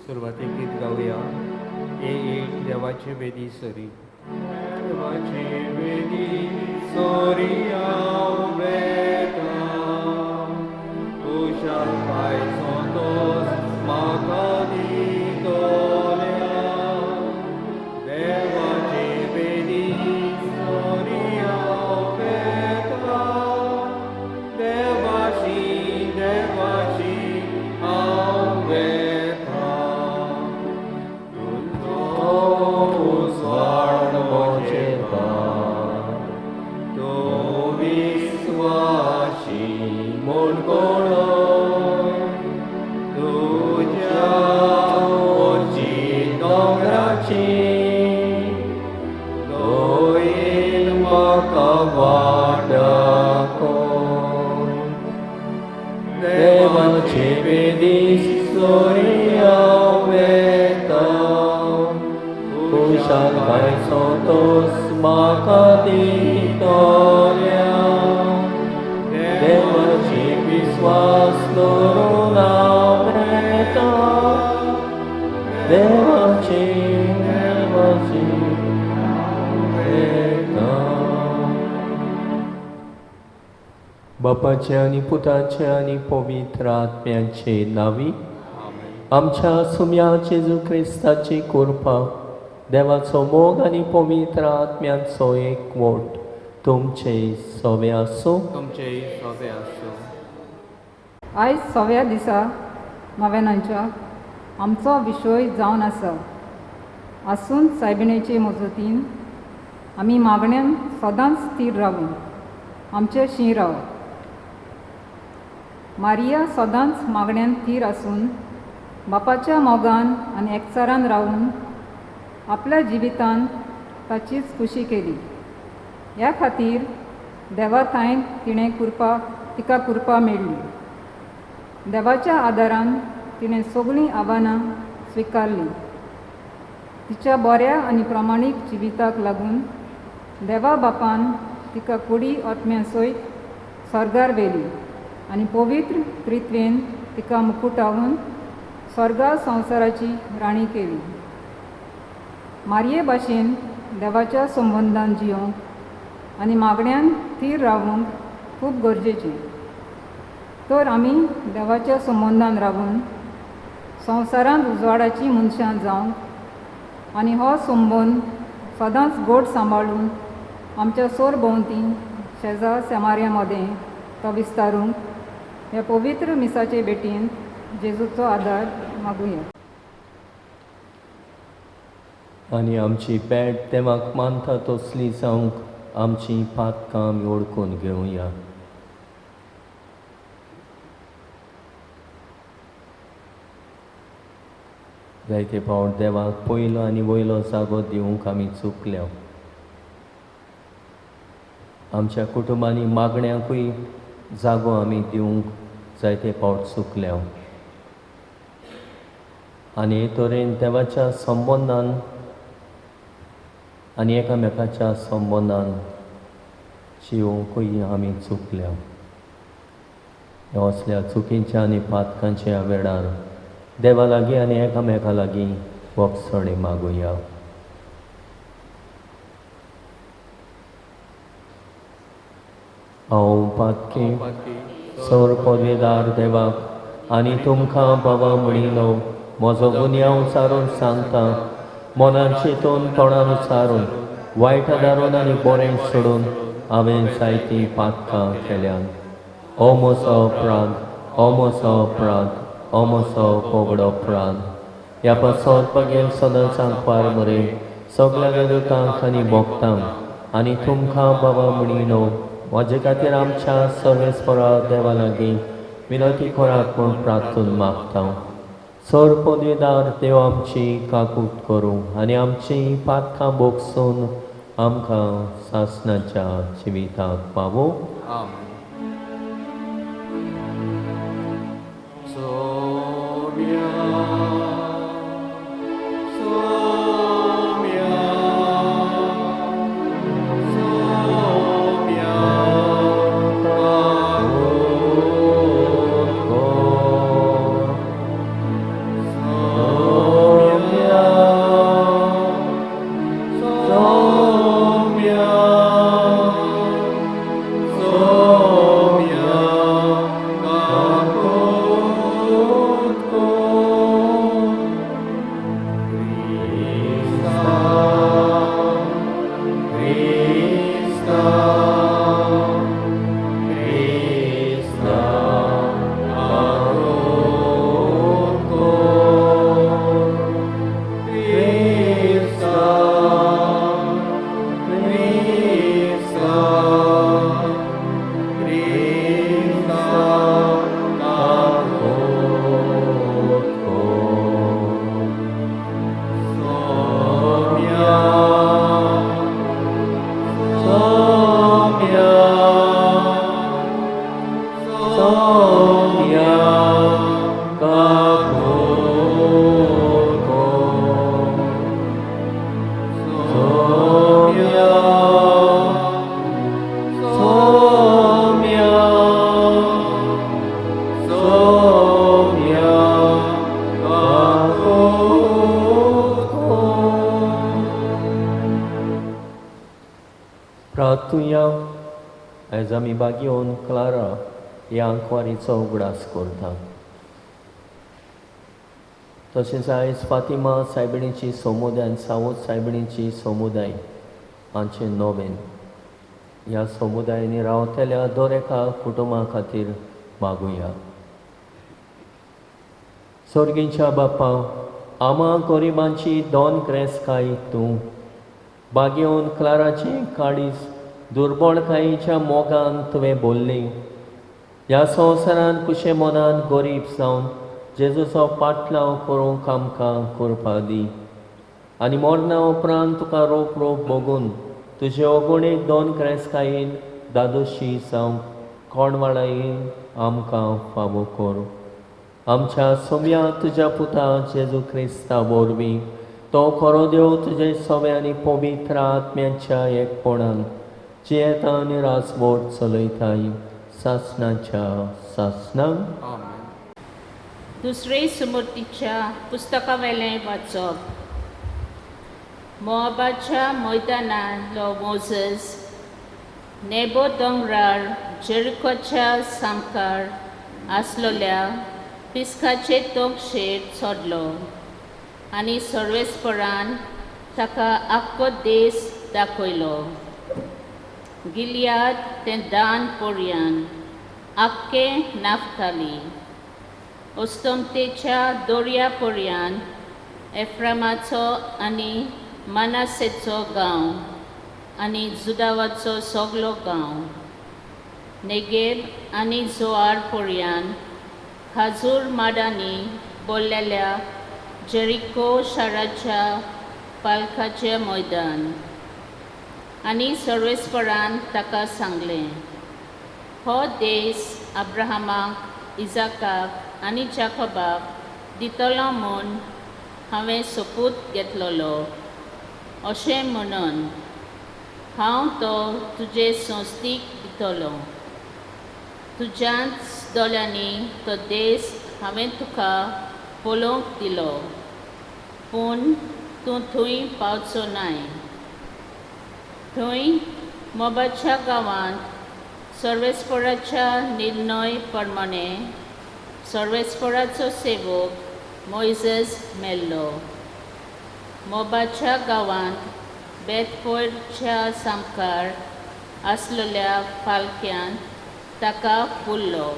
सुरवातेक गीत गावया. ए एक देवाचे वेदी सरी, देवाचे वेदी सरी हांव वेता, तुज्या पांयचो तोस म्हाका दितल्या. देवाचे वेदी सरी हांव वेता, देवाशी देवाशी हांव वेता. तुजो उजवाड म्हजेर घाल, तूं विस्वाशी म्हूण कळय, तुज्या वरची दोंगराची दयेन म्हाका वाट दाखय. देवाचे वेदी सरी हांव वेता, खुशालकायेचो तोस म्हाका दितल्या. देवाचे विस्वास दवरून हांव वेता, देवाचे देवाचे हांव वेता. बापाचे आनी पुताचे आनी पवित्र आत्म्याचे नांवी आमच्या सुम्या जेजू क्रिस्ताची कृपा, देवाचो मोग आनी पवित्र आत्म्यांचो एकवट तुमचे सोवे आसूं. तुमचेय सोबे आसूं. आयज सव्या दिसा नव्यानांच्या आमचो विशय जावन आसा. आसून सायबिणेचे मजतीन आमी मागण्यान सदांच स्थीर रावूं, आमचे शीं राव. मारिया सदांच मागण्यान थीर आसून बापाच्या मोगान आनी एकचारान रावून आपल्या जिवितान ताचीच खुशी केली. ह्या खातीर देवा थांय तिणें कृपा तिका कृपा मेळ्ळी. देवाच्या आदारान तिणें सगळीं आव्हानां स्विकारलीं. तिच्या बऱ्या आनी प्रमाणीक जिविताक लागून देवा बापान तिका कुडी आत्म्या सयत स्वर्गार व्हेली आनी पवित्र त्रित्वेन तिका मुकुटावन स्वर्गा संवसाराची राणी केली. मारये भाशेन देवाच्या संबंदान जियोंक आनी मागण्यान थीर रावूंक खूब गरजेचें. तर आमी देवाच्या संबंदान रावून संवसारांत उजवाडाचीं मनशां जावंक आनी हो संबंद सदांच गोड सांबाळून आमच्या सोरभोंवती शेजा सेमार्या मदें तो विस्तारूंक ह्या पवित्र मिसाचे भेटीन जेजूचो आदार मागुया. आनी आमची भेट देवाक मानता तसली जावंक आमची पातकां आमी ओळखून घेवया. जायते फावट देवाक पयलो आनी वयलो जागो दिवंक आमी चुकल्या. आमच्या कुटुंबांनी मागण्यांकूय जागो आमी दिवंक जायते फावट चुकल्या. आनी हे तरेन देवाच्या संबंदान आनी एकामेकाच्या संबंदान जिवंकूय आमी चुकल्या. ह्या असल्या चुकीच्या आनी पातकांच्या वेळार देवा लागीं आनी एकामेका लागीं भोगसणी मागुया. हांव पातकी सौर पदवेदार देवाक आनी तुमकां बाबा म्हणिलो म्हजो गुन्यांव सारून सांगता, मनान चिंतून तोंडान उचारून वायट दारून आनी बरें सोडून हांवें जायतीं पातकां केल्यान. ओ म्हजो अपराध, ओ म्हजो अपराध, ओ म्हजो पोगडो अपराध. ह्या पासत बगेल सदांच आंकवार मरे सगळ्या दुतांक आनी भोगतांक आनी तुमकां बाबा म्हणिलो म्हजे खातीर आमच्या सर्वेस्परा देवा लागीं विनंती करात म्हूण प्रार्थून मागता. सर पदवेदार देव आमची काकूत करूं आनी आमची पातकां भोगसून आमकां सासणाच्या जिविताक पावों. आमेन. सोम्या सोम्या सोम्या प्रार्थुया. आयज आमी बागयोन क्लारा ह्या आंकवारीचो उगडास करता. तशेंच आयज फातिमा सायबिणीची समुदाय आनी सावत सायबिणीची समुदाय हांचें नोवेन ह्या समुदायांनी रावतल्या दर एका कुटुंबा खातीर मागुया. सर्गीच्या बाप्पा, आमा गरिबांची दोन ग्रेसकाय तूं बागेवन क्लाराची काळीज दुर्बळकायेच्या मोगान तुवें बोल्ली. ह्या संवसारान कुशे मनान गरीब जावन जेजूचो पाटलाव करूंक आमकां करपा दी आनी मरणा उपरांत तुका रोप रोप भोगून तुजे अगुणीक दोन ग्रेसकायेन दादोशी जावंक कोणवाळायेन आमकां फावो कर. आमच्या सोम्या तुज्या पुता जेजू क्रिस्ता वरवीं तो खरो देव तुजे सवे आनी पवित्र आत्म्याच्या एकपणान जियेता आनी राजवट चलयताय सासणाच्या सासणाक. आमेन. दुसरे सुमूर्तीच्या पुस्तकावेलें वाचप. मोआबाच्या मैदानांतलो मोझस नेबो दोंगरार जेरिकोच्या सामकार आसलेल्या पिस्काचे तोंकशेर चडलो आनी सर्वेस्परान ताका आख्खो देस दाखयलो, गिलियाद तें दान पर्यान आख्खें नाफ्ताली, अस्तमतेच्या दर्या पर्यान एफ्रामाचो आनी मानासेचो गांव आनी जुदावाचो सगलो गांव, नेगेब आनी जोआर पर्यान खाजूर माडांनी भरलेल्या जेरिको शाराच्या पालकाचें मैदान. आनी सर्वेस्परान ताका सांगलें, हो देस अब्राहमाक, इजाकाक आनी जाकोबाक दितलो म्हूण हांवें सोपूत घेतलेलो, अशें म्हणून हांव तो तुजे संस्थीक दितलो. तुज्याच दोळ्यांनी तो देस हांवें तुका पळोवंक दिलो, पूण तूं थंय पावचो नाय. थंय मोबाच्या गांवांत सर्वेस्पराच्या निर्णय प्रमाणे सर्वेस्पराचो सेवक मोयझस मेल्लो. मोबाच्या गांवांत बेतपोरच्या सामकार आसलेल्या फालक्यांत ताका पुरलो,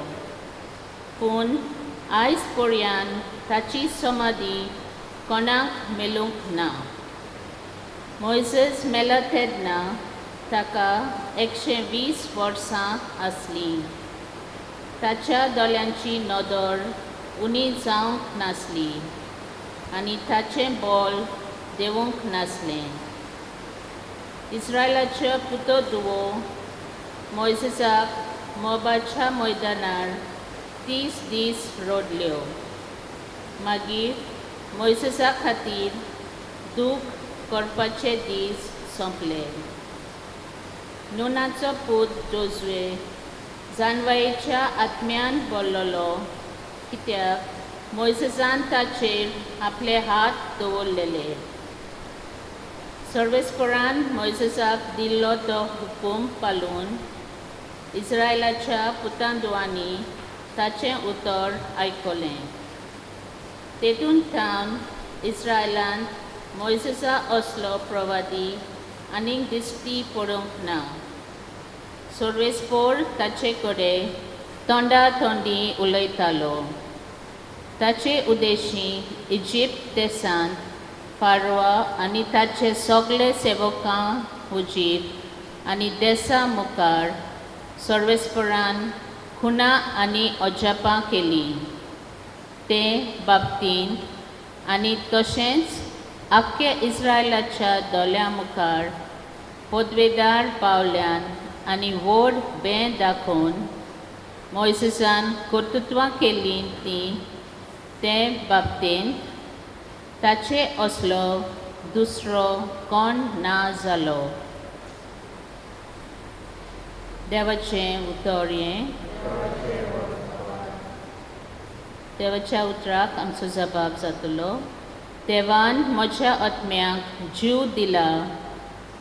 पूण आयज पर्यान ताची समाधी कोणाक मेळूंक ना. मोयझस मेला तेन्ना ताका 120 वर्सां आसलीं. ताच्या दोळ्यांची नदर उणी जावंक नासली आनी ताचें बळ देंवूंक नासलें. इस्रायलाच्यो पुतो धुवो मोयझसाक मोबाच्या मैदानार 30 दीस रडल्यो. मागीर मोयझसा खातीर दूख करपाचे दीस सोंपले. नुनाचो पूत जोजवे जानवायेच्या आत्म्यान बोल्लोलो, कित्याक मोयझसान ताचेर आपले हात दवरलेले. सर्वेस्परान मोयझसाक दिल्लो तो हुकूम पाळून इस्रायलाच्या पुतांदुवांनी ताचें उतर आयकलें. तेतून थावन इस्रायलांत मोयझसा असलो प्रवादी आनीक दिश्टी पडूंक ना. सर्वेस्पोर ताचे कडेन तोंडा तोंडी उलयतालो. ताचे उद्देशी इजिप्त देशांत फारवा आनी ताचे सगळे सेवकां हुजीर आनी देसा मुखार सर्वेस्परान खुणा आनी अजापां केलीं ते बाबतींत, आनी तशेंच आख्ख्या इस्रायलाच्या दोळ्यां मुखार पदवेदार पावल्यान आनी व्हड बें दाखोवन मोयझसान कर्तृत्वां केलीं तीं ते बाबतींत ताचे असलो दुसरो कोण ना जालो. देवाचें उतर हें. देवाच्या उतराक आमचो जबाब जातलो. देवान म्हज्या आत्म्याक जीव दिला,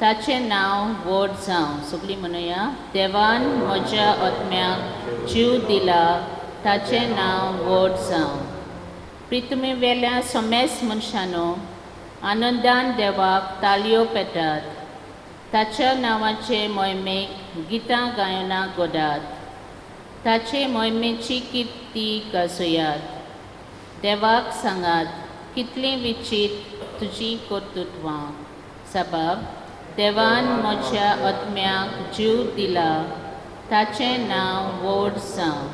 ताचें नांव व्हड जावं. सगळीं म्हणुया, देवान म्हज्या आत्म्याक जीव दिला, ताचें नांव व्हड जावं. प्रिथ्वी वेल्या समेस्त मनशांनो, आनंदान देवाक तालयो पेटात, ताच्या नांवाचे मोहिमेक गितां गायनां गोडात, ताचे मोहिमेची किर्ती गाजयात. देवाक सांगात, कितलीं विचीत तुजी कर्तृत्वां. सबाब, देवान म्हज्या आत्म्याक जीव दिला, ताचें नांव व्हड जावं.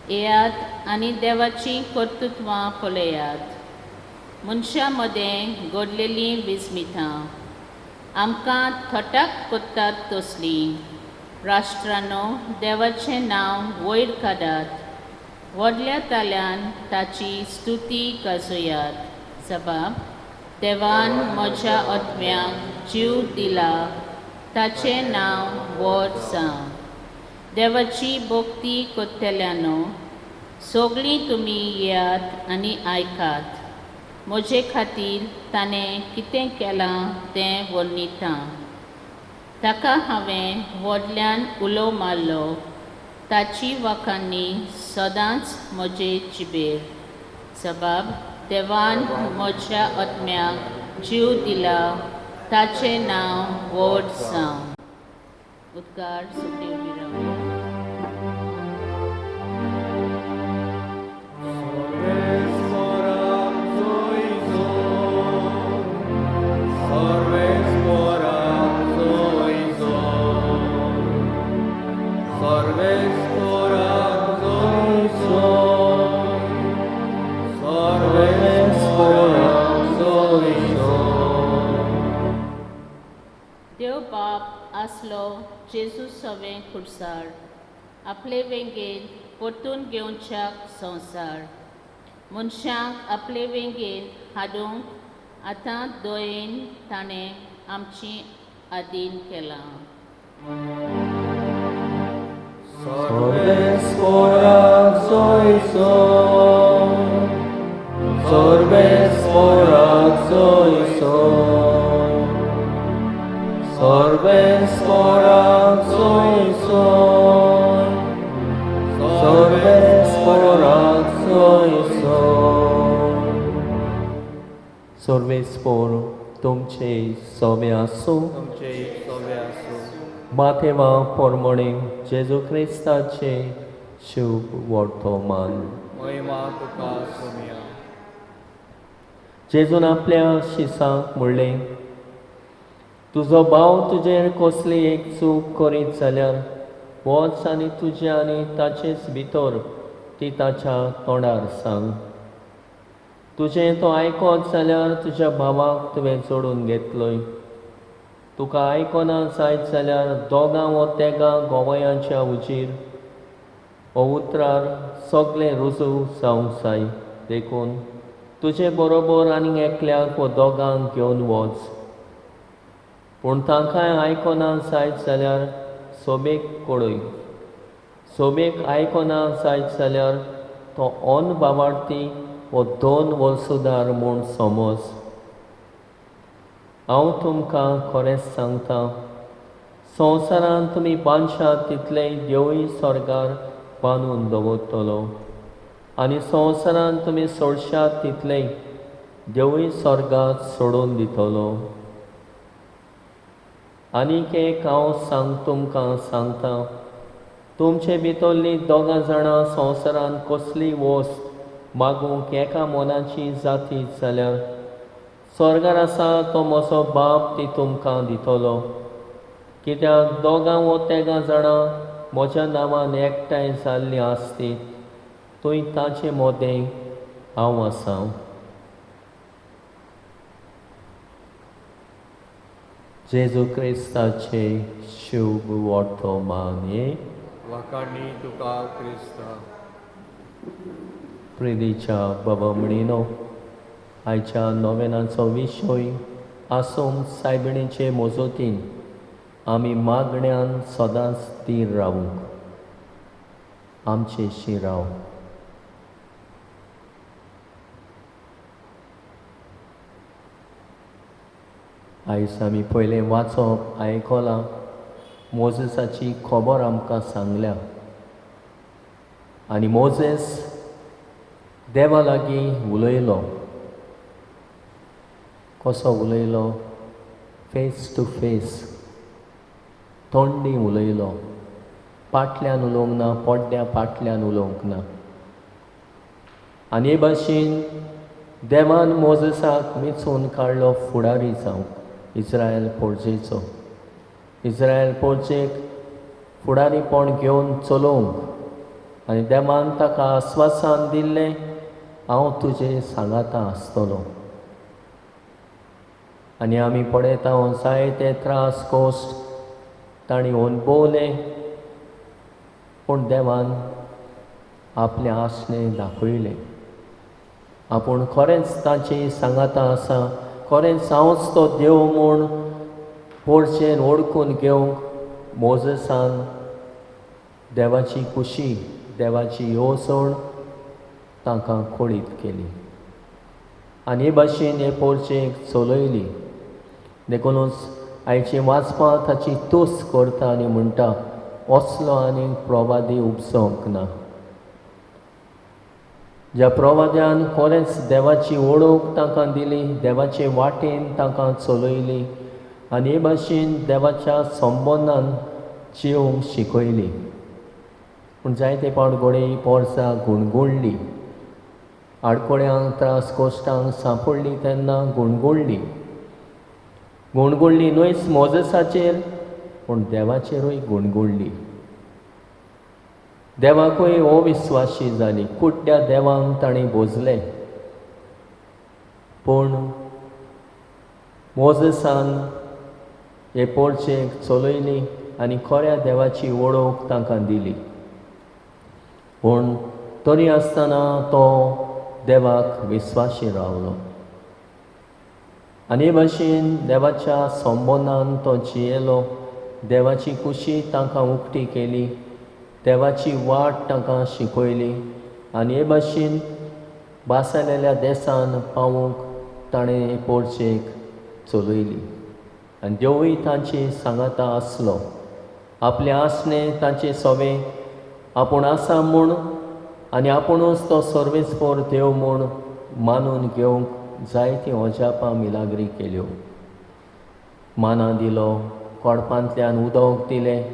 येयात आनी देवाचीं कर्तृत्वां पळयात, मनशां मदें घडलेलीं विस्मितां, आमकां थटाक करतात तसलीं. राष्ट्रांनो, देवाचें नांव वयर काडात, व्हडल्या ताल्यान ताची स्तुती गाजयात. जबाब, देवान म्हज्या आत्म्याक जीव दिला, ताचें नांव व्हड जावं. देवाची भक्ती करतल्यानो, सगळीं तुमी येयात आनी आयकात, म्हजे खातीर ताणें कितें केलां तें वर्णिता. ताका हांवें व्हडल्यान उलो मारलो, ताची वाखांनी सदांच म्हजे जिबेर. सबाब, देवान म्हज्या आत्म्याक जीव दिला, ताचें नांव व्हड जावं. उद्गार सुटी उबी रावया. देव बाप आसलो जेजू सवें खुर्सार, आपले वेंगेंत परतून घेवच्याक संवसार, मनशांक आपले वेंगेंत हाडूंक आतां दयेन ताणें आमची आदीन केलां. सर्वेस्पोर तुमचे सोवे आसूं. माथेवा पोरमणे जेजू क्रिस्ताचे शुभ वर्तमान. जेजून आपल्या शिसांक म्हणलें, तुजो भाव तुजेर कसली एक चूक करीत जाल्यार वच आनी तुजे आनी ताचेच भितर ती ताच्या तोंडार सांग. तुजें तो आयकत जाल्यार तुज्या भावाक तुवें जोडून घेतलोय. तुका आयकना जायत जाल्यार दोगां वो तेगां गोवयांच्या उजीर वो उतरार सगळें रुजू जावंक जाय. देखून तुजे बरोबर आनी एकल्याक वो दोगांक घेवन वच. पूण तांकांय आयकना जायत जाल्यार सोबेक कळय. सोबेक आयकना जायत जाल्यार तो अन बाबार्थी वो दोन वलसुदार म्हूण समज. हांव तुमकां खरेंच सांगता, संवसारांत तुमी बांदशात तितलेंय देवूय स्वर्गार बांदून दवरतलो, आनी संवसारांत तुमी सोडशात तितलेंय देवूय स्वर्गात सोडून दितलो. आनीक एक हांव सांग तुमकां सांगता, तुमचे भितरलीं दोगां जाणां संवसारांत कसली वस्त मागूंक एका मनाची जाती जाल्यार स्वर्गार आसा तो म्हजो बाप ती तुमकां दितलो. कित्याक दोगां वो तेगां जाणां म्हज्या नांवान एकठांय जाल्लीं आसतीत, थंय ताचे मदें हांव आसा. जेजू क्रिस्ताचे शुभ वर्तमान. वाखाणी तुका क्रिस्ता. प्रितीच्या बाबा म्हणिनो, आयच्या नोवेनाचो विशय आसूंक सायबिणीचे मजतीन आमी मागण्यान सदांच थीर रावूंक. आमचे शिराव. आयज आमी पयलें वाचप आयकलां, मोजेसाची खबर आमकां सांगल्या आनी मोजेस देवा लागीं उलयलो. कसो उलयलो? फेस टू फेस, तोंडी उलयलो, पाटल्यान उलोवंक ना, पड्ड्या पाटल्यान उलोवंक ना. आनी हे भाशेन देवान मोजेसाक वेंचून काडलो फुडारी जावंक इस्रायल पोरजेचो, इस्रायल पोरजेक फुडारीपण घेवन चलोवंक. आनी देवान ताका आस्वासन दिल्लें, हांव तुजे सांगाता आसतलो. आनी आमी पळयता जायते त्रास कश्ट तांणी अणभवले, पूण देवान आपलें आसणें दाखयलें. आपूण खरेंच तांची सांगाता आसा, खरेंच हांवच तो देव म्हूण पोरचेन वळखून घेवंक मोजेसान देवाची खुशी, देवाची येवजण तांकां कळीत केली आनी हे भाशेन हे पोरचेक चलयली. देखूनच आयचें वाचपां ताची तोस करता आनी म्हणटा, असलो आनी प्रवादी उपसोंक ना. ज्या प्रवाद्यान खरेंच देवाची वळख तांकां दिली, देवाचे वाटेन तांकां चलयली आनी हे भाशेन देवाच्या संबंदान जिवंक शिकयली. पूण जायते फावट घडये पोरसां गुणगुणली, आडकोळ्यांक त्रास कश्टांक सांपडली तेन्ना गुणगुणली. गुणगुणली न्हयच मोजेसाचेर, पूण देवाचेरूय गुणगुणली. देवाकूय अविस्वाशी जाली, कुड्ड्या देवांक तांणी भोजले. पूण मोजेसान हे पोरचेक चलयली आनी खऱ्या देवाची वळख तांकां दिली. पूण तरी आसतना तो देवाक विस्वाशी रावलो आनी हे भाशेन देवाच्या संबंदान तो जियेलो. देवाची खुशी तांकां उक्ती केली, देवाची वाट तांकां शिकयली आनी हे भाशेन बासालेल्या देसान पावूंक ताणें पोरचेक चलयली. आनी देवूय तांची सांगाता आसलो, आपलें आसणें तांचे सोवें आपूण आसा म्हूण आनी आपुणूच तो सर्वेस्पर देव म्हूण मानून घेवंक जायतीं अजापां मिलाग्री केल्यो. माना दिलो, कोडपांतल्यान उदक दिलें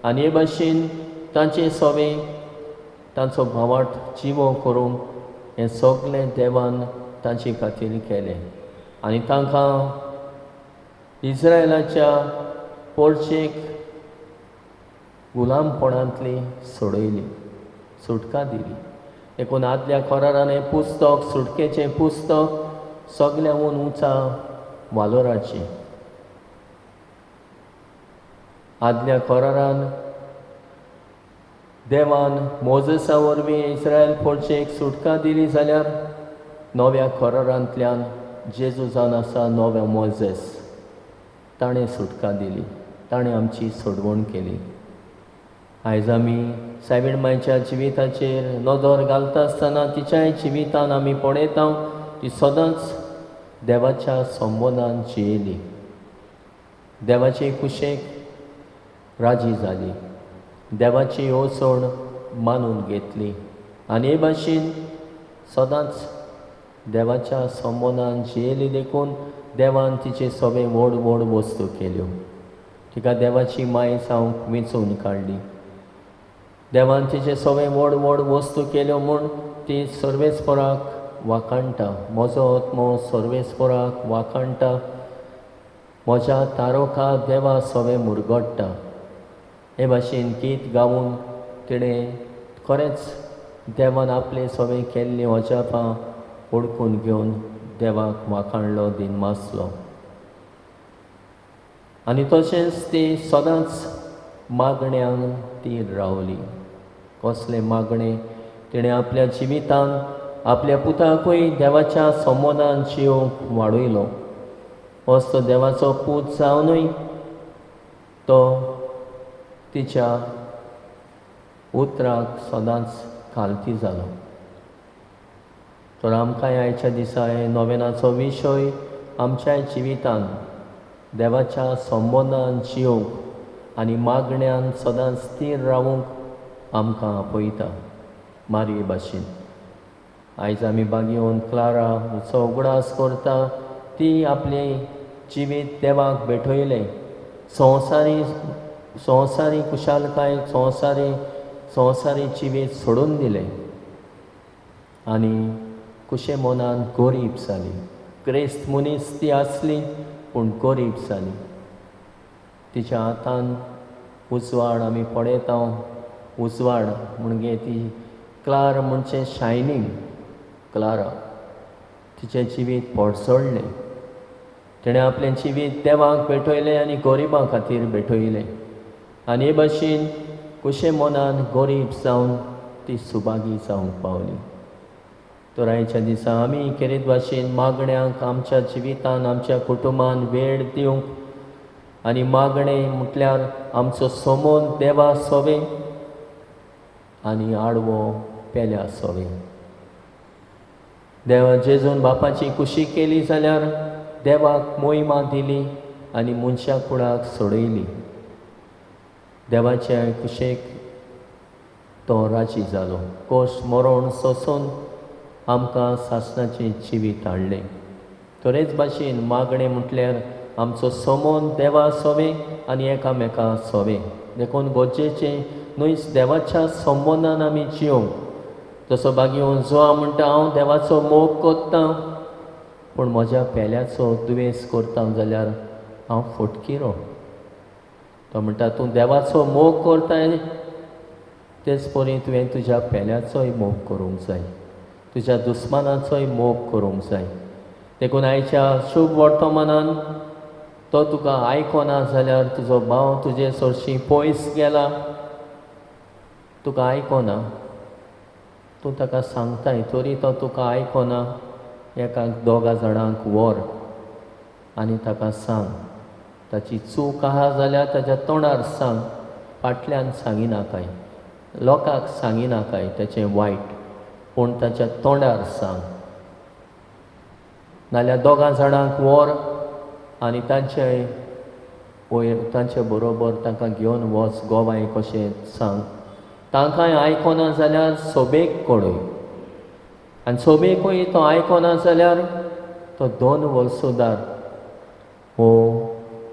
आनी हे भाशेन तांचे सोवें तांचो भावार्थ जिवो करूंक हें सगळें देवान तांचे खातीर केलें. आनी तांकां इस्रायलाच्या पोरचेक गुलामपणांतली सोडयली, सुटका दिली. देखून आदल्या करारान हें पुस्तक, सुटकेचें पुस्तक, सगळ्यांहून उंचा वालोराचें. आदल्या करारान देवान मोजेसा वरवीं इस्रायल पोरचेक सुटका दिली जाल्यार नव्या करारांतल्यान जेजू जावन आसा नव्या मोजेस, ताणें सुटका दिली, ताणें आमची सोडवण केली. आयज आमी सायबीण मायच्या जिविताचेर नदर घालता आसतना तिच्याय जिवितान आमी पळयता ती सदांच देवाच्या संबंदान जियेली, देवाचे खुशेक राजी जाली, देवाची येवजण मानून घेतली आनी हे भाशेन सदांच देवाच्या संबंदान जियेली. देखून देवान तिचे सगळे व्हड व्हड वस्तू केल्यो, तिका देवाची माय जावंक वेंचून काडली. देवान तिचे सगळे व्हड व्हड वस्तू केल्यो म्हूण ती सर्वेस्पराक वाखाणटा. म्हजो आत्मो सर्वेस्पराक वाखाणटा, म्हज्या तारोखा देवा सगळे मुरगडटा. हे भाशेन गीत गावन तिणें खरेंच देवान आपले सगळे केल्लीं अजापां वळखून घेवन देवाक वाखाणलो, दिनवासलो. आनी तशेंच ती सदांच मागण्यांक ती रावली. कसलें मागणें? तिणें आपल्या जिवितान आपल्या पुताकूय देवाच्या संबंदान जिवंक वाडयलो. होच तो देवाचो पूत जावनूय तो तिच्या उतराक सदांच खालती जालो. तर आमकांय आयच्या दिसा हे नोवेनाचो विशय आमच्या जिवितान देवाच्या संबंदान जिवंक आनी मागण्यान सदांच स्थीर रावूंक आमकां आपयता. मारये भाशेन आयज आमी बागेवन क्लारा उत्सव उगडास करता. ती आपलें जिवीत देवाक भेटयलें. संवसारी संवसारी खुशालकाय संवसारी संवसारी जिवीत सोडून दिलें आनी कुशे मनान गरीब जाली. क्रिस्त मनीस ती आसली पूण गरीब जाली. तिच्या हातान उजवाड आमी पळयता. उजवाड म्हणजे ती क्लार म्हणजे शायनींग क्लारा. तिचें जिवीत पोडसडलें. तिणें आपलें जिवीत देवाक भेटयलें आनी गरिबां खातीर भेटयलें आनी हे भाशेन कुशे मनान गरीब जावन ती सुभागी जावंक पावली. तर आयच्या दिसा आमी खेरीत भाशेन मागण्यांक आमच्या जिवितान आमच्या कुटुंबान वेळ दिवंक आनी मागणें म्हटल्यार आमचो समोन देवा सोवे आनी आडवो पेल्या सोवे. देवा जेजून बापाची कुशी केली जाल्यार देवाक मोहिमा दिली आनी मनशा कुडाक सोडयली. देवाचे कुशेक तो राजी जालो. कोश मरण सोसून आमकां सासणाचें जिवीत हाडलें. तरेच भाशेन मागणें म्हटल्यार आमचो समोन देवा सोवे आनी एकामेका सोवे. देखून गरजेचें न्हय देवाच्या संबंदान आमी जिवंक. जसो बागेवन जुआ म्हणटा हांव देवाचो मोग करता पूण म्हज्या पेल्याचो दुवेस करता जाल्यार हांव फटकिरो. तो म्हणटा तूं देवाचो मोग करताय तेच परी तुवें तुज्या पेल्याचोय मोग करूंक जाय, तुज्या दुस्मानाचोय मोग करूंक जाय. देखून आयच्या शुभ वर्तमानान तो तुका आयकना जाल्यार तुजो भाव तुजे सरशी पयस गेला, तुका आयकना, तूं ताका सांगताय तरी तो तुका आयकना, एकाक दोगा जाणांक व्हर आनी ताका सांग. ताची चूक आहा जाल्यार ताच्या तोंडार सांग, फाटल्यान सांगिनाकाय, लोकांक सांगिनाकाय ताचें वायट, पूण ताच्या तोंडार सांग. नाल्यार दोगां जाणांक व्हर आनी तांचे वयर तांचे बरोबर तांकां घेवन वच, गोवाय कशें सांग. तांकांय आयकना जाल्यार सोबेक कळय आनी सोबेकूय तो आयकना जाल्यार तो दोन वलसुदार हो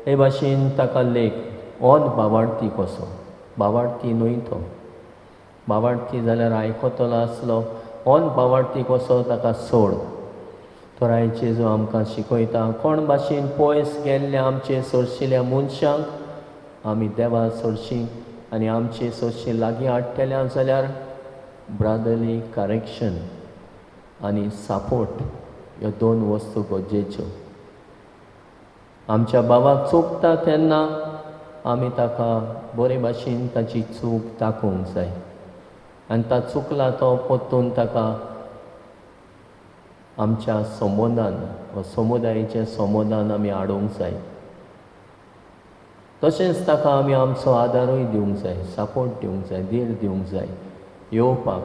हे भाशेन ताका लेख ऑन बावाडती कसो. बावाडती न्हय तो, बावाडती जाल्यार आयकतलो आसलो. ऑन बावाडती कसो ताका सोड. तर आयचे जो आमकां शिकयता कोण भाशेन पयस गेल्ल्या आमचे सोरशिल्या मनशांक आमी देवा सोरशी आनी आमचे सोरशी लागीं हाडटल्या जाल्यार ब्रादरली करेक्शन आनी सपोर्ट ह्यो दोन वस्तू गरजेच्यो. आमच्या बाबाक चुकता तेन्ना आमी ताका बरे भाशेन ताची चूक दाखोवंक जाय आनी ता चुकला तो परतून ताका आमच्या संबंदान वा समुदायेच्या संबंदान आमी हाडूंक जाय. तशेंच ताका आमी आमचो आदारूय दिवंक जाय, सपोर्ट दिवंक जाय, धीर दिवंक जाय येवपाक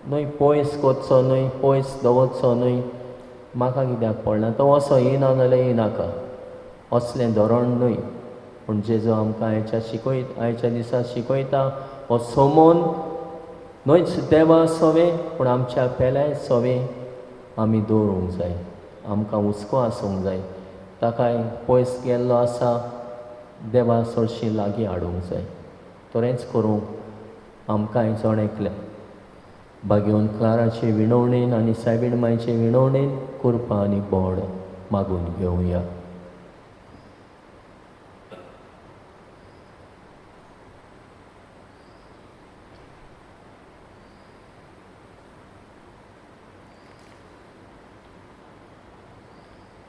न्हय, पयस करचो न्हय, पयस दवरचो न्हय. म्हाका कित्याक पडना तो असो येना जाल्यार येनाका असलें धोरण न्हय. पूण जेजू आमकां आयच्या आयच्या दिसा शिकयता हो समोन न्हयच देवा सोवे पूण आमच्या पेल्याय सोवे आमी दवरूंक जाय. आमकां हुस्को आसूंक जाय, ताकाय पयस गेल्लो आसा देवा सरशी लागीं हाडूंक जाय. तरेंच करूंक आमकांय जण एकलें बागेवन क्लाराचे विणवणेन आनी सायबीण मायचे विणवणेन कृपा आनी बोड मागून घेवया.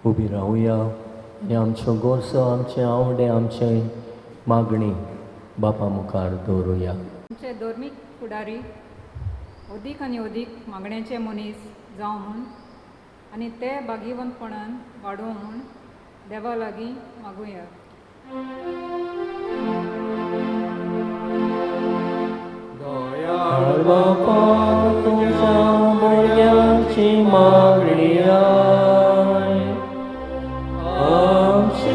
उबी रावया आनी आमच्यो गरजो, आमचे आवडे, आमचे मागणी बापा मुखार दवरुया. आमचे धर्मीक फुडारी अदीक आनी अदीक मागण्याचे मनीस जावं म्हूण आनी ते भागीवंतपणान वाडोवं म्हूण देवा लागीं मागुया. दयाळ बापा तुज्या भुरग्यांची मागणी आमची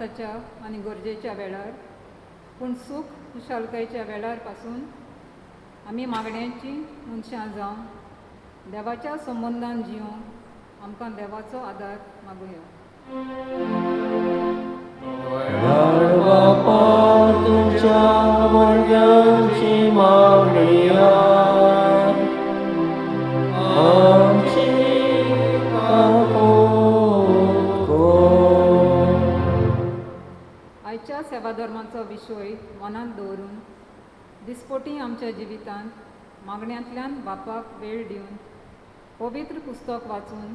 आकांताच्या आनी गरजेच्या वेळार, पूण सूख खुशालकायेच्या वेळार पासून आमी मागण्यांची मनशां जावन देवाच्या संबंदान जिवंक आमकां देवाचो आदार मागुया. दयाळ बापा तुमच्या भुरग्यांची मागणी आमची काकूत कर. आयच्या सेवाधर्माचो विशय मनांत दवरून दिसपटी आमच्या जिवितांत मागण्यांतल्यान बापाक वेळ दिवन पवित्र पुस्तक वाचून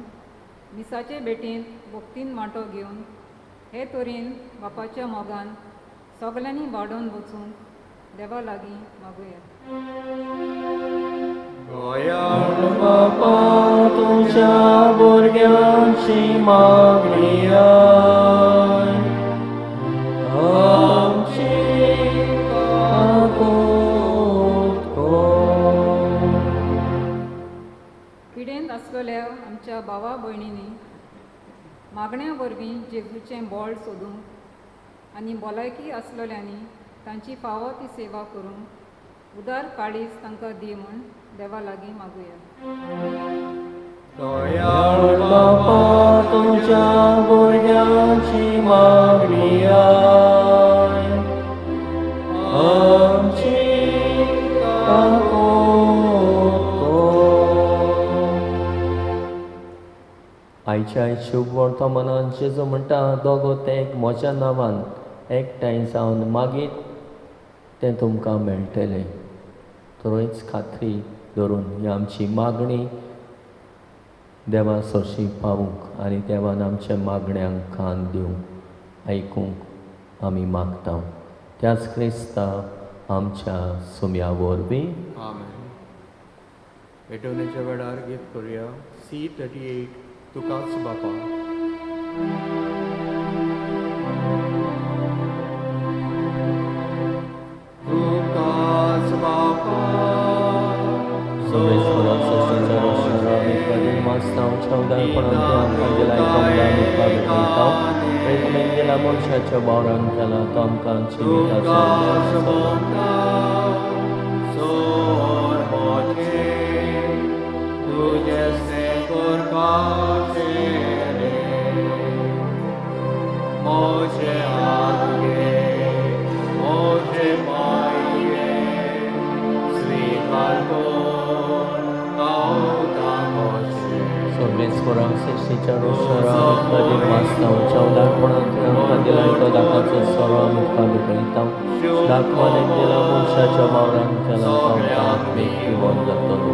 मिसाचे भेटेंत भक्तीन वांटो घेवन हे तरेन बापाच्या मोगान सगल्यांनी वाडोवन वचूंक देवा लागीं मागुया. दयाळ बापा तुमच्या भुरग्यांची मागणी आमची काकूत कर. पिडेंत आसलेल्या आमच्या भावा भयणींनी मागण्या वरवीं जेजूचें बळ सोदूंक आनी भलायकी आसलेल्यांनी तांची फावो ती सेवा करूंक उदार काळीज तांकां दी म्हूण देवा लागीं मागुया. दयाळ बापा तुमच्या भुरग्यांची मागणी आमची काकूत कर. आयच्या शुभ वर्तमानान जेजू म्हणटा, दोगो ते म्हज्या नांवान एकठांय जावन मागीर तें तुमकां मेळटलें. थंयच खात्री धरून ही आमची मागणी देवा सरशी पावूंक आनी देवान आमच्या मागण्यांक कान दिवंक आयकूंक आमी मागता. त्याच क्रिस्ता आमच्या सुम्या वरवीं. आमेन. भेटवणेच्या वेळार गीत करूया C38 तुकाच बापा. तुकाच बापा मनशाच्या वावरान केला तो आमकां जिविताचो सर्वेस्पराक सृश्टीच्या रोसरा आमी वाचता उदारपणांत आमकां दिला तो दाखाचो सोरो आमी तुका भेटयता. दाखवान दिला मनशाच्या वावरान केला तो आमकां आत्मीक जिवन जातलो.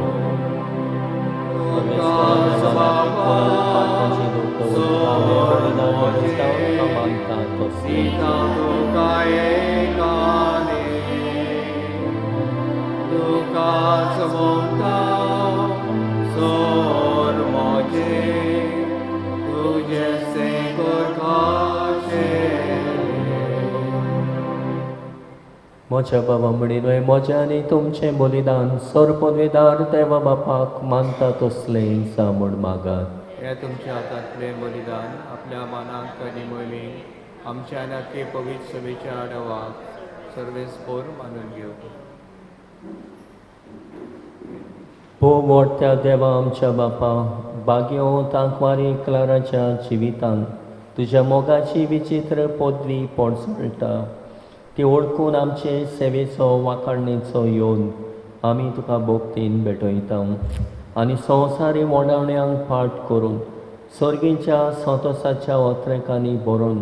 म्हज्या बाबा म्हणिल्लें म्हजें आनी तुमचें बलिदान सर पदवेदार देवा बापाक मानता तसलें जा म्हूण मागात. हे तुमच्या हातांतलें बलिदान आपल्या मानाक आनी मोहिमेक आमच्या आनी पवित्र सभेच्या आडवाक सर्वेस्पोर मानून घेवं. भोव मोठ्या देवा आमच्या बापा बागयो तांकवारी क्लाराच्या जिवितान तुज्या मोगाची विचित्र पदवी पोडसळटा ती ओळखून आमचे सेवेचो वाखाणणेचो येवन आमी तुका भक्तीन भेटयता आनी संवसारी मोडावण्यांक पाठ करून सर्गीच्या संतोसाच्या ओत्रेकांनी भरून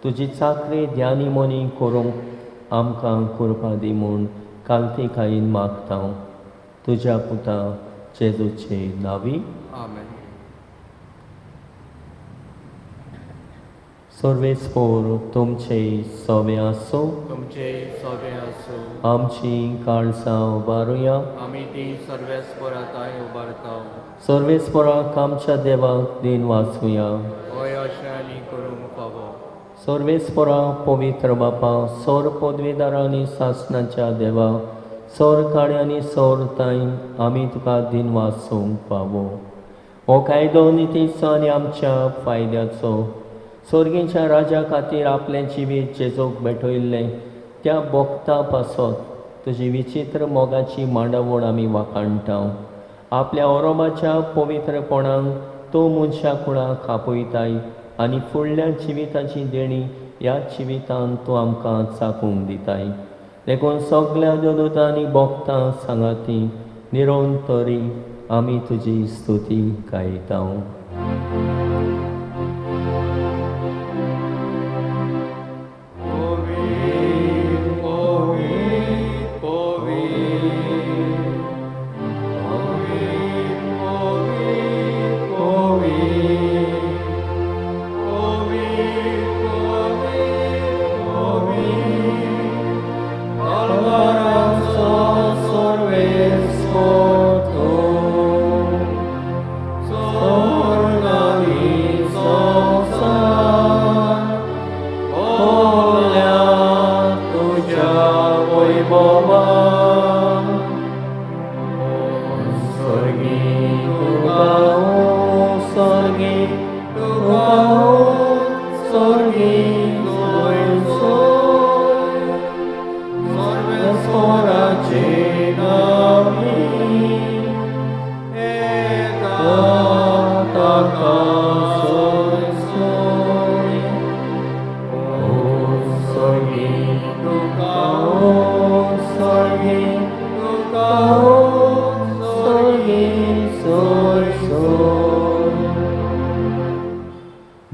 तुजी चाकरी ध्यानी मनी करूंक आमकां कृपा दी म्हूण कालतीकायेन मागता. तुज्या पुता जेजूचे नांवी. आमेन. सर्वेस्पोर तुमचे सवे आसूं. तुमचे सवे आसूं. आमची काळजां उबारुया. आमी ती सर्वेस्पोराताय उबारता. सर्वेस्पोराक आमच्या देवाक दिन वाचुया. हय अशें आनी करूंक फावो. सर्वेस्पोरा पवित्र बापा सर पदवेदारांनी सासणाच्या देवा सर काड्यांनी सर ताईन आमी तुका दिन वाचूंक फावो. हो कायदो नितीचो आनी आमच्या फायद्याचो सोर्गीच्या राजा खातीर आपलें जिवीत जेजूक भेटयल्लें त्या भोक्ता पासत तुजी विचित्र मोगाची मांडावळ आमी वाखाणटा. आपल्या ओरोबाच्या पवित्रपणाक तूं मनशा कुळाक आपयताय आनी फुडल्या जिविताची देणी ह्या जिवितांत तूं आमकां चाकूंक दिताय. देखून सगल्या देवदूतांनी भोक्तां सांगाती निरंतरी आमी तुजी स्तुती गायता.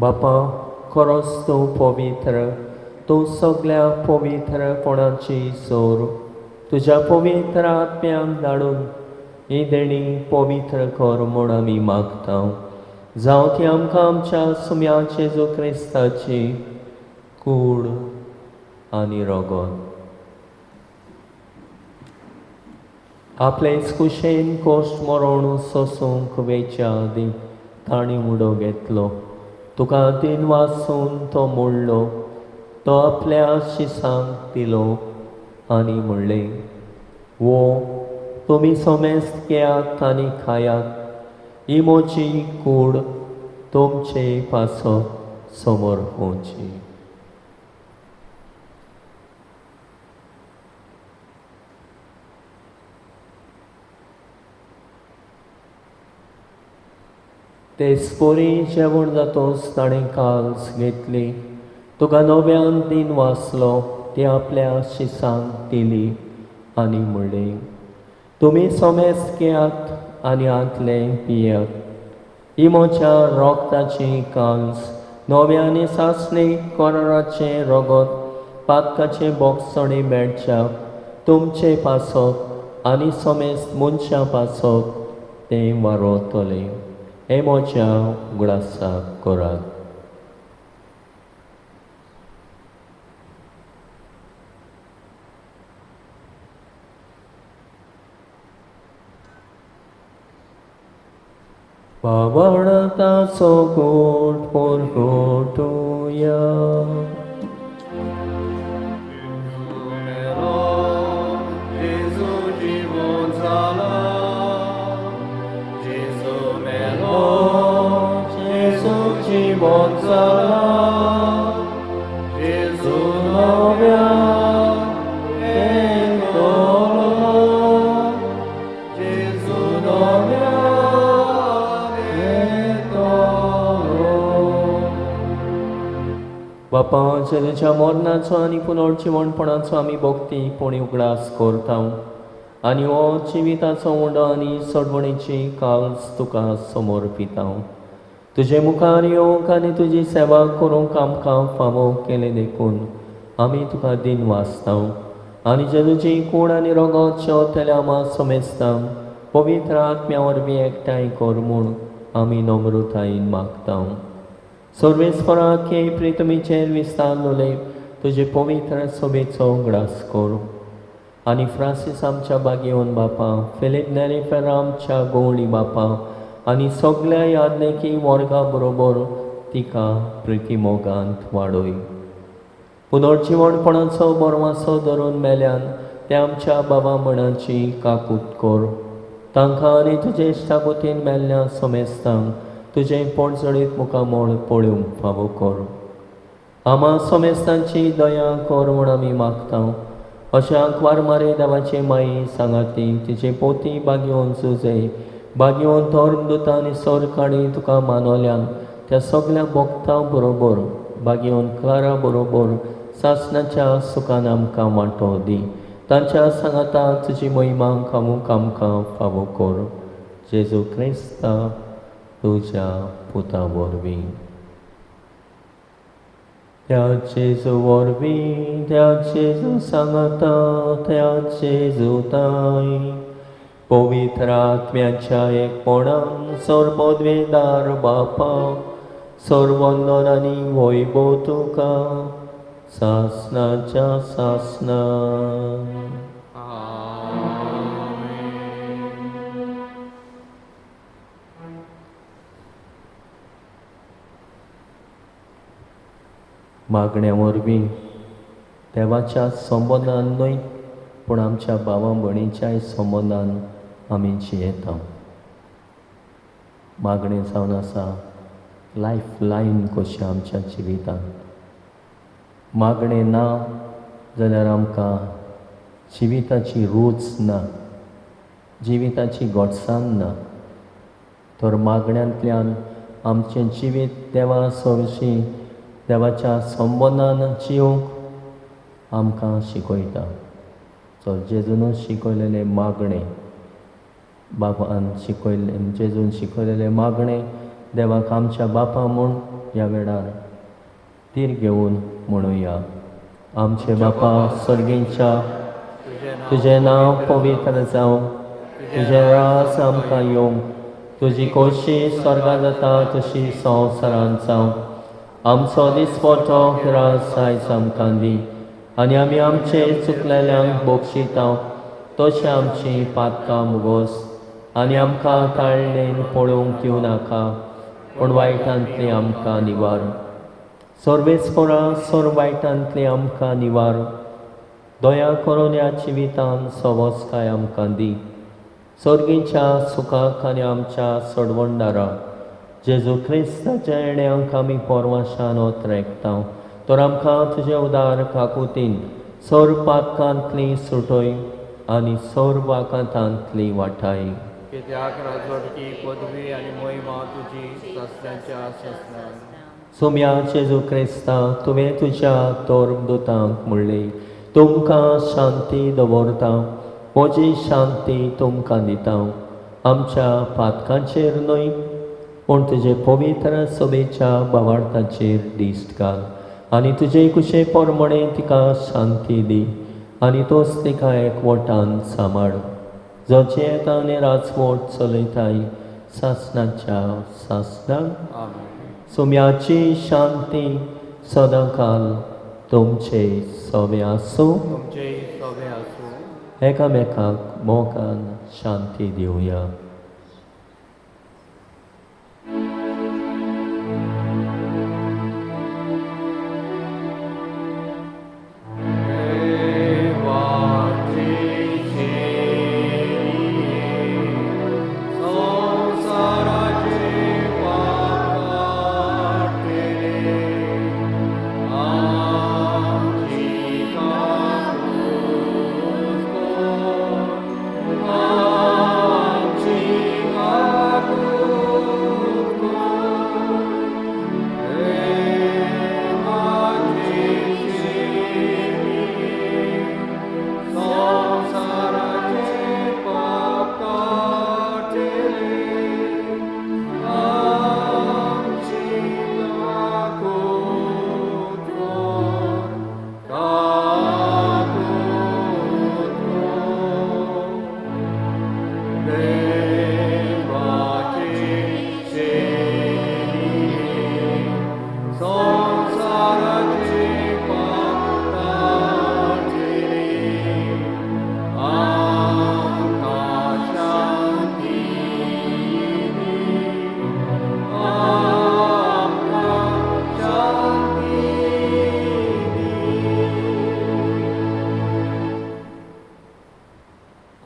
बापा, खरोच तूं पवित्र, तूं सगल्या पवित्रपणाची सोर. तुज्या पवित्र आत्म्याक धाडून ही देणी पवित्र कर म्हूण आमी मागता. जावं ती आमकां आमच्या सुम्या जेजू क्रिस्ताची कूड आनी रगत. आपले कुशेन कोश्ट मरण सोसूंक वेच्या आदीं तांणी उडो घेतलो. तुका दिन वासून तो मोडलो, तो आपल्या शिसांक दिलो आनी म्हणलें, वो तुमी समेस्त घेयात आनी खायात, ही म्हजी कूड तुमचे पासत समोर पोवची. तेच परी जेवण जातोच ताणें काल्स घेतली, तुका नव्यान दिन वाचलो, ती आपल्या शिसांक दिली आनी म्हणलें, तुमी समेस्त घेयात आनी आंतलें पियात, ही म्हज्या रोगताची काल्स, नव्या आनी सासणी कराराचें रगत पातकाचें बोगसणें मेळच्या तुमचे पासत आनी समेस्त मनशां पासत तें वारवतलें. हे म्हज्या उगडासाक करात. पावणताचो गोट पोरगोटुया. बापा, जेजूच्या मरणाचो आनी पुनर्जिवणपणाचो आमी भक्ती पुणी उगडास करता आनी हो जिविताचो उंडो आनी सोडवणेची काल्स तुका समर्पिता. तुजे मुखार येवंक आनी तुजी सेवा करूंक आमकां फावो केलें देखून आमी तुका दिन वाचता आनी जेजूची कूड आनी रगत शेवतल्या आमा समेस्तांक पवित्र आत्म्या वरवीं एकठांय कर म्हूण आमी नम्रतायेन मागता. सर्वेस्पराक हे प्रितमीचेर विस्तारलोले तुजे पवित्र सभेचो उगडास कर आनी फ्रांसीस आमच्या बागेवन बापा, फिलीप नेरी फेर्रा आमच्या गवळी बापा आनी सगल्या यादनेकी वर्गा बरोबर तिका प्रिती मोगांत वाडय. पुनर्जिवणपणाचो बरवासो धरून मेल्यान ते आमच्या बाबा मणाची काकूत कर. तांकां आनी तुजे इश्टागोतीन मेल्ल्या समेस्तांक तुजें पोटजळीत मुखामळ पळोवंक फावो कर. आमा समेस्तांची दया कर म्हूण आमी मागता. अशा वारमारे देवाचे माई सांगाती तिचे पोती बागेवन सुजे बागेवन धर्मदूतां आनी सरकाणी तुका मानवल्यान त्या सगल्या भक्तां बरोबर बागेवन क्लारा बरोबर सासणाच्या सुखान आमकां वांटो दी. तांच्या सांगाता तुजी महिमा खामूक आमकां फावो कर. जेजू क्रिस्ता तुज्या पुता वरवीं. त्या जेजू वरवीं, त्या जेजू सांगाता, त्या जेजू ताई पवित्र आत्म्याच्या एकपणान सर्वपदवेदार बापा सर्वंदन आनी वैभव तुका सासणाच्या सासणा. मागण्या वरवीं देवाच्या संबंदान न्हय पूण आमच्या भावा भयणीच्याय संबंदान आमी जियेता. मागणें जावन आसा लायफ लायन कशी आमच्या जिवितांत. मागणें ना जाल्यार आमकां जिविताची रूच ना, जिविताची गोडसाण ना. तर मागण्यांतल्यान आमचें जिवीत देवा सरशी देवाच्या संबंदान जिवंक आमकां शिकयता. सो जेजून शिकयलेलें मागणें, बापान शिकयल्लें, जेजून शिकयलेलें मागणें देवाक आमच्या बापा म्हूण ह्या वेळार तीर घेवन म्हणुया. आमचे बापा सर्गींच्या, तुजें नांव पवित्र जावं, तुजें राज आमकां येवं, तुजी खोशी स्वर्गांत जाता तशी संवसारांत जावं. आमचो दिसपटो राज आयज आमकां दी आनी आमी आमचे चुकलेल्यांक बक्षिता तशें आमची पातकां मुगोस आनी आमकां ताळणेन पळोवंक दिवं नाका पूण वायटांतली आमकां निवार. सर्वेस्परा सर वायटांतली आमकां निवार. दया करून ह्या जिवितान सवस्काय आमकां दी. सर्गीच्या सुखाक आनी आमच्या सोडवणदारा जेजू क्रिस्ताच्या येण्यांक आमी पोरवाशान ओतरेकता. तर आमकां तुजे उदार काकुतीन सर पातकांतली सुटय आनी सर वाकांतांतली वाटाय. कित्याक राजवटकी पदवी आनी महिमा तुजी सासणाच्या सासणाक. सोम्या जेजू क्रिस्ता, तुवें तुज्या धर्मदूतांक म्हणलें, तुमकां शांती दवरता, म्हजी शांती तुमकां दिता. आमच्या पातकांचेर न्हय पूण तुजे पवित्र सभेच्या भावार्थाचेर दिश्ट घाल आनी तुजे कुशे प्रमाणे तिका शांती दी आनी तोच तिका एकवटान सांबाळ. जो जियेता आनी राजवट चलयताय सासणाच्या सासणाक. सोम्याची शांती सदांकाल तुमचे सवे आसूं. एकामेकाक मोगान शांती दिवया.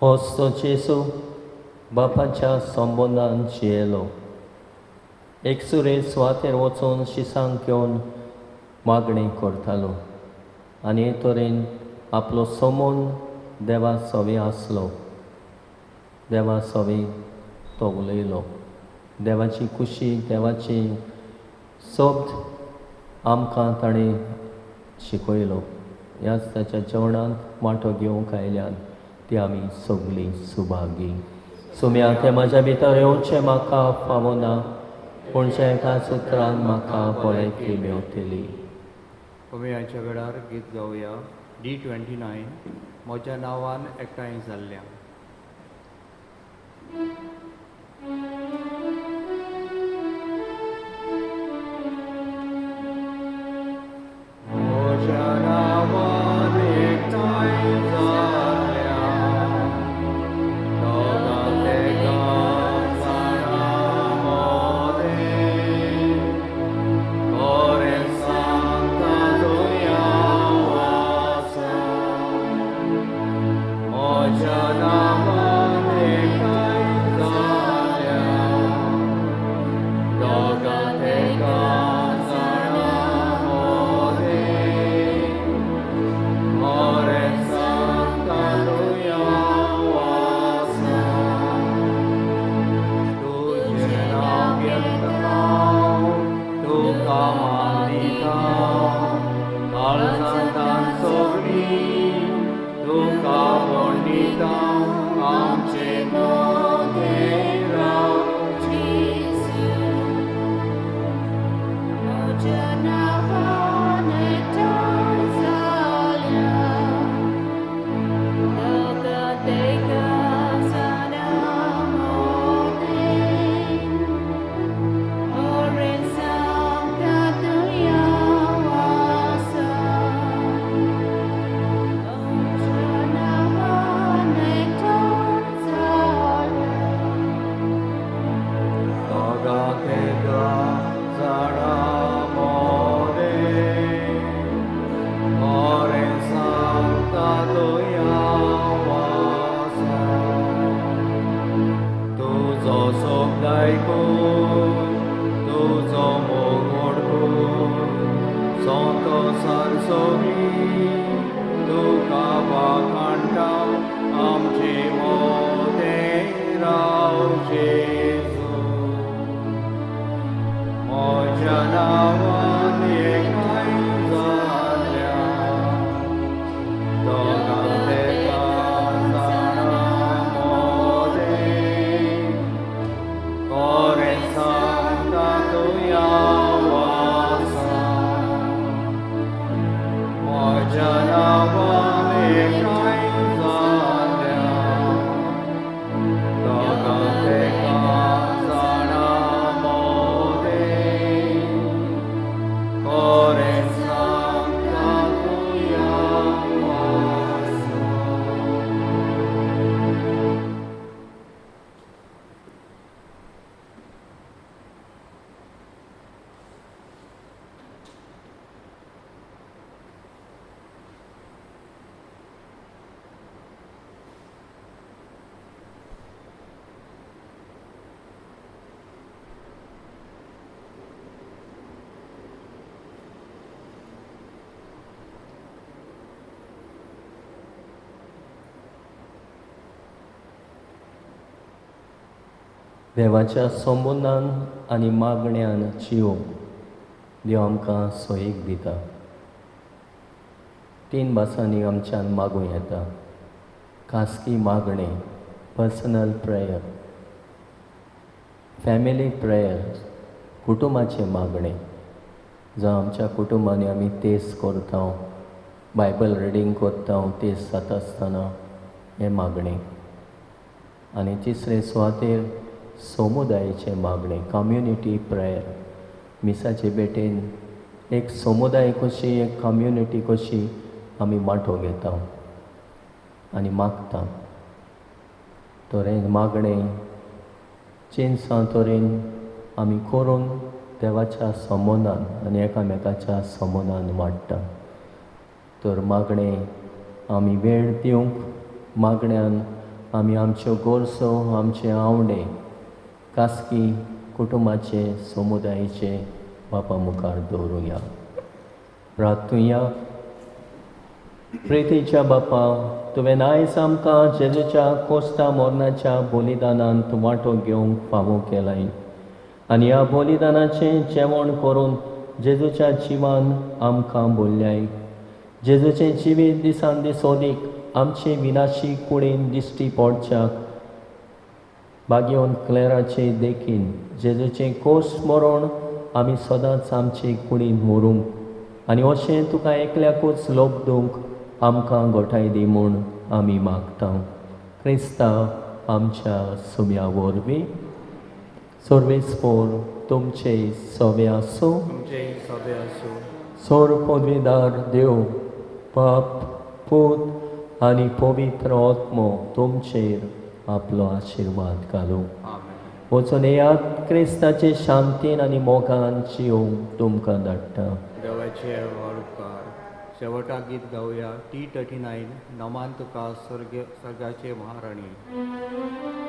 होस्तो जेजू बापाच्या संबंदान जियेलो. एकसुरे सुवातेर वचून शिसांक घेवन मागणी करतालो आनी हे तरेन आपलो समोन देवा सवे आसलो. देवा सवे तो उलयलो. देवाची खुशी, देवाची शब्द आमकां ताणें शिकयलो. ह्याच ताच्या जेवणांत वांटो घेवंक आयल्यान ती आमी सगळीं सुभागी. सुम्या तें म्हाज्या भितर येवचें म्हाका फावना, पूण एका सुत्रान म्हाका भलायकी मेवतली. उमेयाच्या वेळार गीत गावया D29 म्हज्या नांवान एकठांय जाल्ल्या. म्हज्या नांवान एकठांय जाल्ल्या दोगां तेगां जाणां मदें खरें सांगता तूं हांव आसा. म्हज्या नांवान एकठांय जाल्ल्या दोगां तेगां जाणां मदें खरें सांगता तूं हांव आसा. तुजें नांव घेता तुका मान दिता काळजांत सगळीं तुका वंडिता आमचे मदें राव. म्हज्या नांवान एकठांय जाल्या दोगां तेगां जाणां मदें खरें सांगता तूं हांव आसा. म्हज्या नांवान एकठांय जाल्या दोगां तेगां जाणां मदें खरें सांगता तूं हांव आसा. तुजो शब्द आयकून तुजो मोग वळखून संतोसान सगळीं तुका वाखाणटा आमचे मदें राव जेजू. म्हज्या नांवान एकठांय जाल्या दोगां तेगां जाणां मदें खरें सांगता तूं हांव आसा. म्हज्या नांवान एकठांय जाल्या दोगां तेगां जाणां मदें खरें सांगता तूं हांव आसा. देवाच्या संबंदान आनी मागण्यान जिवंक देव आमकां सोयीक दिता. तीन भासांनी आमच्यान मागूं येता. खासगी मागणें, पर्सनल प्रेयर, फॅमिली प्रेयर, कुटुंबाचें मागणें. जावं आमच्या कुटुंबांनी आमी तेज करता, बायबल रिडींग करता, तेज जाता आसतना हें मागणें. आनी तिसरे सुवातेर समुदायाचें मागणें, कम्युनिटी प्रेयर. मिसाचे भेटेन एक समुदाय कशी, एक कम्युनिटी कशी आमी वांटो घेता आनी मागता. तर हें मागणें चेन्सां तरेन आमी करून देवाच्या संबंदान आनी एकामेकाच्या संबंदान वाडटा. तर मागणें आमी वेळ दिवंक, मागण्यान आमी आमच्यो गरजो, आमचे आवडे खासगी कुटुंबाचे, समुदायाचे बापा मुखार दवरुया. प्रार्थुया. प्रितीच्या बापा, तुवें आयज आमकां जेजूच्या कोस्ता मोरनाच्या बलिदानांत वांटो घेवंक फावो केलाय आनी ह्या बलिदानाचें जेवण करून जेजूच्या जिवान आमकां बोल्ल्याय. जेजूचें जिवीत दिसान दीस अदीक आमचे विनाशी कुडीन दिश्टी पडच्याक बागेवन क्लेराचे देखीन जेजूचें कोस मरण आमी सदांच आमचे कुडीन व्हरूंक आनी अशें तुका एकल्याकूच लोबदूंक आमकां गोठाय दी म्हूण आमी मागता, क्रिस्ता आमच्या सुम्या वरवीं. सर्वेस्पोर तुमचे सवे आसूं. तुमचेय सभे आसूं. सोर पदवीदार देव बाप, पूत आनी पवित्र आत्मो तुमचेर आपलो आशिर्वाद घालूं. आमेन. वचून येयात, क्रिस्ताचे शांतीन आनी मोगान जियोंक तुमकां धाडटा. देवाचे व्हड उपकार. शेवटाक गीत गावया, T 39, नमान तुका स्वर्ग स्वर्गाचे महाराणी.